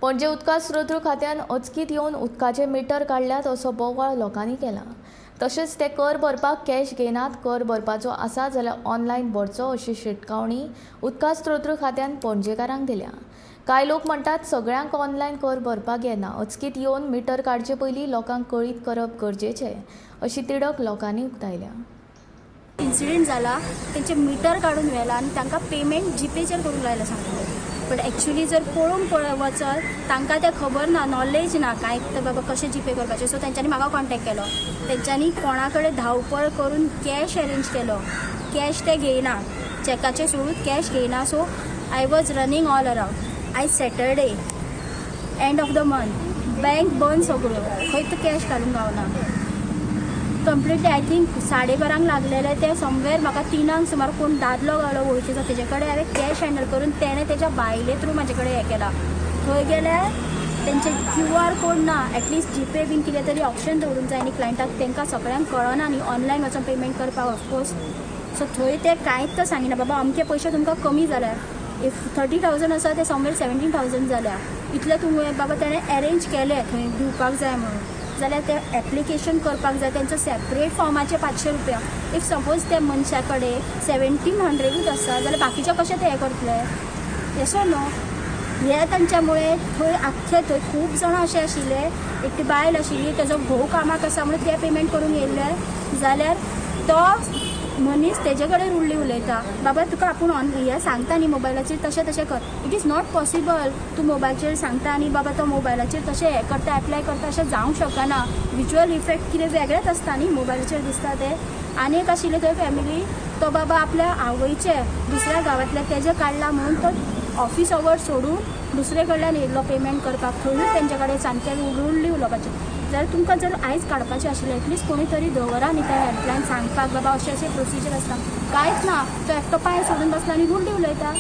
पणजे उदका स्रोत खात्यान अचकीत येवन उदकाचे मिटर काडल्यात असो बोवाळ लोकांनी केला. तशेंच ते कर भरपाक कॅश घेनात, कर भरपाचो आसा जाल्यार ऑनलायन भरचो अशी शिटकावणी उदका स्रोत खात्यान पणजेकारांक दिल्या. कांय लोक म्हणटात सगळ्यांक ऑनलायन कर भरपाक येना, अचकीत येवन मिटर काडचे पयलीं लोकांक कळीत करप गरजेचें अशी तिडक लोकांनी उक्तायल्या. इन्सिडेंट जाला, तेंचे मिटर काडून व्हेला आनी तांकां पेमेंट जीपेचेर करूंक लायला सांगले. बट एक्चुली जर पळोवंक वचत, तांकां तें खबर ना, नॉलेज ना कांय तर बाबा कशें जीपे करपाचें. सो तेंच्यांनी म्हाका कॉन्टेक्ट केलो. तेंच्यांनी कोणा कडेन धांवपळ करून कॅश अरेंज केलो. कॅश ते घेयना, चॅकाचे सोडून कॅश घेयना. So I was running all around. आयज Saturday, end of the month, bank बंद सगळ्यो, खंयच कॅश घालूंक गावना. कंप्लिटली I think 12:30 लागलेले ते समवेर म्हाका 3ांक सुमार कोण दादलो गावलो वळखीचो. तेजे कडेन हांवें कॅश हँडल करून तेणें तेज्या बायले थ्रू म्हाजे कडेन हें केलां. थंय गेल्यार तेंचे क्यू आर कोड ना. एटलिस्ट जीपे बीन कितें तरी ऑप्शन दवरूंक जाय न्ही क्लायंटाक. तांकां सगळ्यांक कळना न्ही ऑनलायन वचोन पेमेंट करपाक, ऑफकोर्स. सो थंय ते कांयच सांगिना, बाबा अमके पयशे तुमकां कमी जाल्या. If 30,000 आसा, ते समवेर 17,000 जाल्या. इतले तुवें बाबा तेणें एरेंज केले थंय दिवपाक जाय म्हणून, जाल्यार ते एप्लिकेशन करपाक जाय तेंचो सेपरेट फॉर्माचे 500 रुपया. If suppose त्या मनशा कडेन 1,700ूच आसा जाल्यार बाकीचे कशें ते हें करतले? येस नो? हे तांच्यामुळे थंय आख्खे थंय खूब जाणां अशे आशिल्ले. एकटी बायल आशिल्ली, तेजो घोव कामाक आसा म्हणून ते पेमेंट करूंक येयल्ले, जाल्यार तो मनीस तेजे कडेन रुडली उलयता, बाबा तुका आपूण ऑन हें सांगता न्ही मोबायलाचेर, तशें तशें कर. It is not possible. तूं मोबायलचेर सांगता आनी बाबा तो मोबायलाचेर तशें हें करता, एप्लाय करता, अशें जावंक शकना. विज्युअल इफेक्ट कितें वेगळेच आसता न्ही मोबायलाचेर दिसता तें. आनी एक आशिल्ले थंय फॅमिली, तो बाबा आपल्या आवयचे दुसऱ्या गांवांतल्या तेजें काडला म्हणून तो ऑफिस our सोडून दुसरे कडल्यान येयल्लो पेमेंट करपाक. थंयूच तेंचे कडेन सामकें रुडली उलोवपाचें. जाल्यार तुमकां जर आयज काडपाचें आशिल्लें, एटलिस्ट कोणी तरी दवरा न्ही त्या हेल्पलायन सांगपाक, बाबा अशें अशें प्रोसिजर आसता. कांयच ना. तो एकटो पांय सोडून बसला आनी रुडली उलयता.